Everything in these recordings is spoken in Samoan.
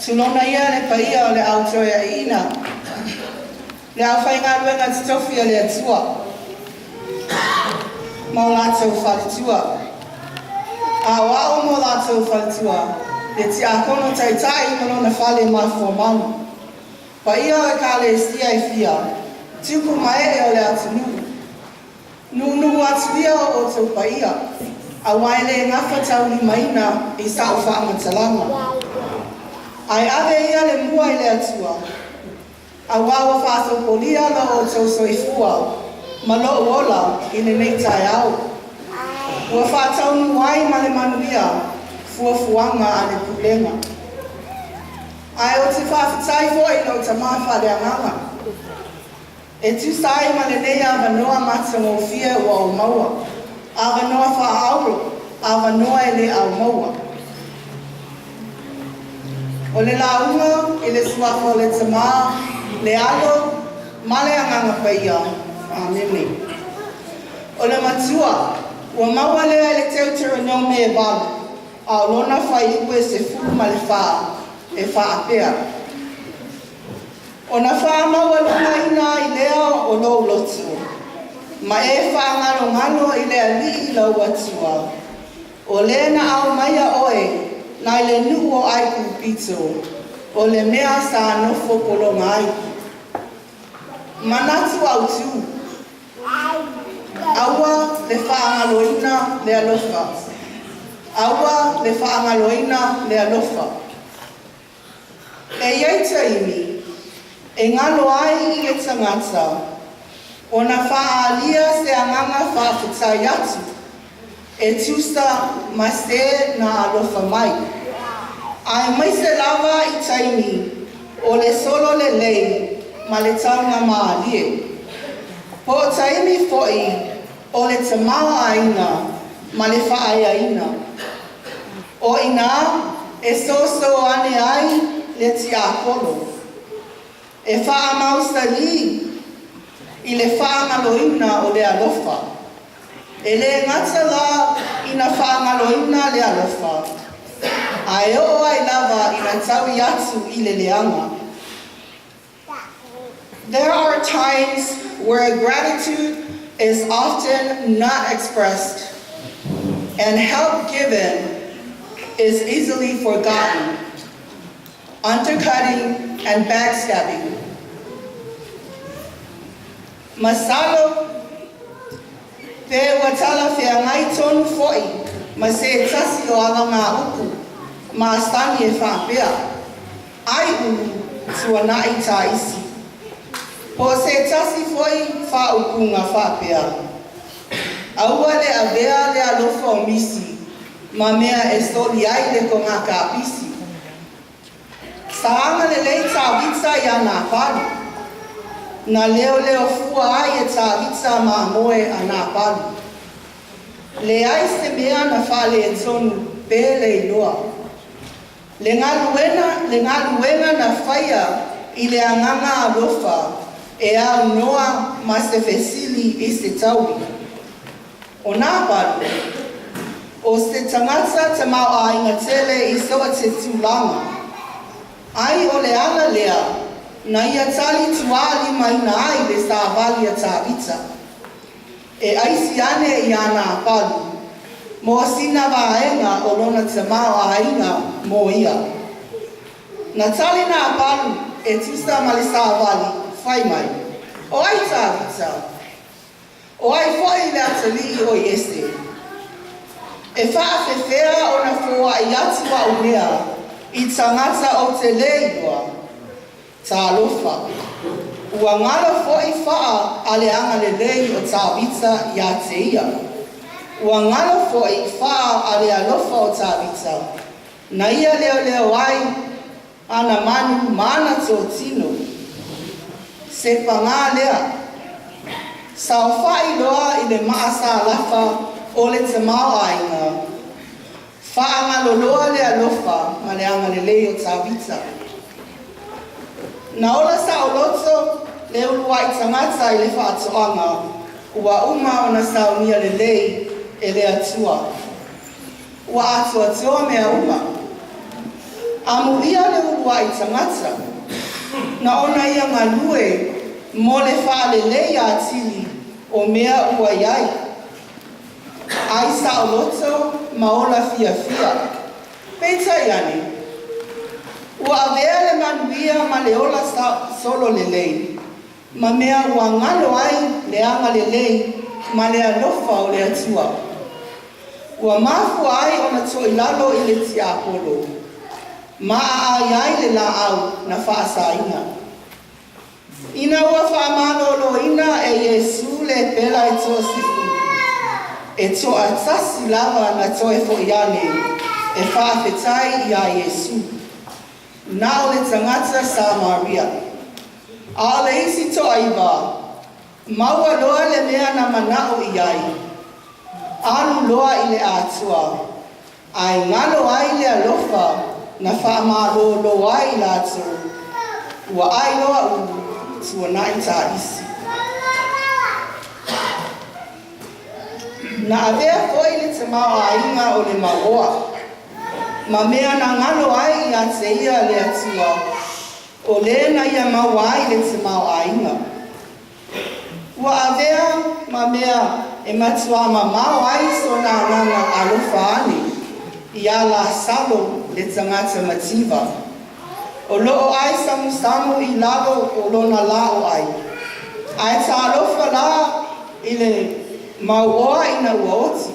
Tulona ia le paia o le au toeaiina, le aufaigaluega totofi a le Atua ma o latou faletua. A o a'o ma o latou faletua, le tiakono taitai ma lona fale mafuamalu. Paia o Ekalesia e fia, tupu ma ee o le atunuu. Nuunuu atu ia o outou paia, aua e le gafataulimaina i sa'u faamatalaga. Ae ave ia le mua i le Atua, auā ua faasopolia lo outou soifua ma lo'u ola i lenei taeao. Ua faataunuu ai ma le manuia fuafuaga a le pulega. Ae ou te faafetai foi i lou tamā faaleagaga. E tusa ai ma lenei avanoa matagofie ua ou maua, avanoa faaauro, avanoa e le aumaua. O le lauga i le suafa o le Tamā, le Alo ma le Agaga Paia. Amene. O le matua, ua maua lea i le Teuteronome e 8, a o lona fuaiupu e 14, e faapea, Ona faamaualugaina ai lea o lou loto, ma e faagalogalo i le Alii lou Atua, o le na aumaia oe nai le nuu o Aikupito, o le mea sa nofo pologa ai. Manatu autu, Aua le faagaloina le alofa. Aua le faagaloina le alofa. E i ai taimi e galo ai i le tagata ona faaalia se agaga faafetai atu e tusa ma se na alofa mai, aemaise lava i taimi o le solo lelei ma le taugamalie, po o taimi foi o le tamaoaiga ma le faaeaina. O i ina e soso ane ai le tiapolo, e faamausali i le faagaloina o le alofa. E le gata la ina faagaloina le alofa, ae oo ai lava ina taui atu i le leaga. There are times where gratitude is often not expressed and help given is easily forgotten, undercutting and backstabbing. Masalo pe ua talafeagai tonu foi ma se tasi o alagaupu masani e faapea, Ai ulu, tuanai taisi. Po o se tasi foi faaupuga faapea, Aua le avea le alofa o misi ma mea e soli ai le togakapisi. Sa agalelei Tavita iā Napalu. Na leoleo fua ai e Tavita mamoe a Napalu. Leai se mea na faaletonu pe le iloa. Le galuena, le galuega na faia i le agaga alofa e aunoa ma se fesili i se taui. O Napalu, o se tagata tamaoaiga tele i so o se tulaga. Ai o le ala lea na ia tali tuālimaina ai le savali a Tavita, e aisi ane iā Napalu mo sina vaega o lona tamaoaiga mo ia. Na tali Napalu e tusa ma le savali, fai mai, O ai Tavita? O ai foi le atalii o Iese? E faapefea ona foai atu a'u mea i tagata ou te le iloa? Talofa! Ua galo foi faa a le agalelei o Tavita iā te ia. Ua galo foi faa a le alofa o Tavita, na ia leoleo ai ana manu ma ana totino. Se pagā lea, saofaʻi loa i le maʻasalafa o le tamaoaiga, faagaloloa le alofa ma le agalelei o Tavita. Na ola saoloto le uluai tagata i le faatoaga ua uma ona saunia lelei e le Atua. Ua atoatoa mea uma. Amuia le uluai tagata, na ona ia galue mo le faaleleia atili o mea ua i ai, ai saoloto ma ola fiafia. Peitai ane, ua avea le manuia ma le ola sololelei ma mea ua galo ai le agalelei ma le alofa o le Atua. Ua mafua ai ona toilalo i le tiapolo, ma aai ai le laau na faasaina. Ina ua faamaloloina e Iesu le pela e toasefulu, e toatasi lava na toe fo'i ane e faafetai iā Iesu, na o le tagata Samaria. A o le isi toaiva, maua loa le mea na manao i ai, alu loa i le atoa, ae galo ai le alofa na faamalōlō ai i latou, ua ai loa ulu tuanai taisi. Na avea foi le tamaoaiga o le mauoa, ma mea na galo ai ia te ia le Atua, o lē na ia maua ai le tamaoaiga. Ua avea ma mea e matuā mamao ai sona agaga alofa ane iā Lasalo le tagata mativa, o loo ai samusamu i lalo o lona laoai, ae talofa la i le mauoa ina ua oti,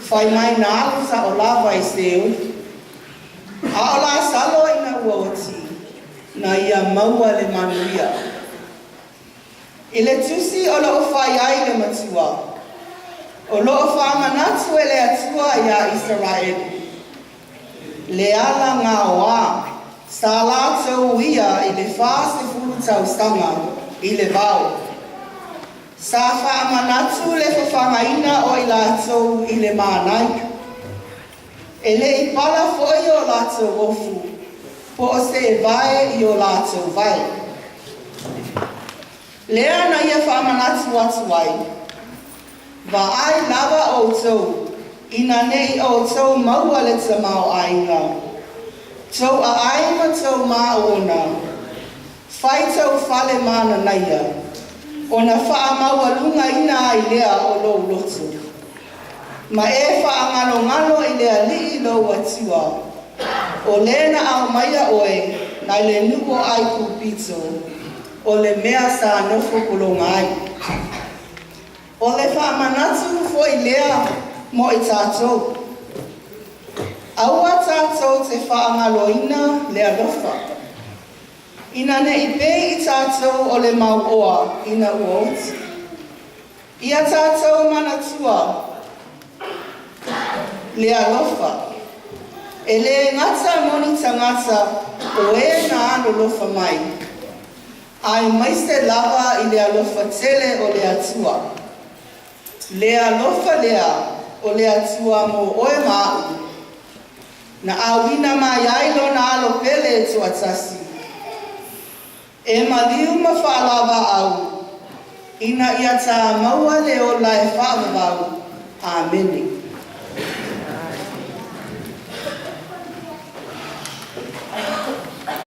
fai mai na alu sao lava i Seoli. A o Lasalo ina ua oti, na ia maua le manuia. I le tusi o loo fai ai le Matua, o loo faamanatu e le Atua iā Isaraelu le alagaoa sa latou uia i le 40 tausaga i le vao. Sa faamanatu le fafagaina o i latou i le manaia. E le i pala foi o latou ofu, po o se vae i o latou vae. Lea na ia faamanatu atu ai, vaai lava outou, ina ne i outou maua le tamaoaiga, tou aai ma tou maona, fai tou fale mananaia, ona faamaualugaina ai lea o lou loto. Ma e faagalogalo i le Alii lou Atua, o lē na aumaia oe mai le nuu o Aikupito, o le mea sa nofo pologa ai. O le faamanatu foi lea mo i tatou. Aua tatou te faagaloina le alofa, ina ne i pei i tatou o le mauoa ina ua oti. Ia tatou manatua le alofa, e lē gata mo ni tagata o e na alolofa mai, aemaise lava i le alofa tele o le Atua. Le alofa lea o le Atua mo oe ma aʻu, na auina mai ai lona alo pele e toatasi, e maliu ma faalavaau, ina ia tāmaua le ola e faavavau. Amene.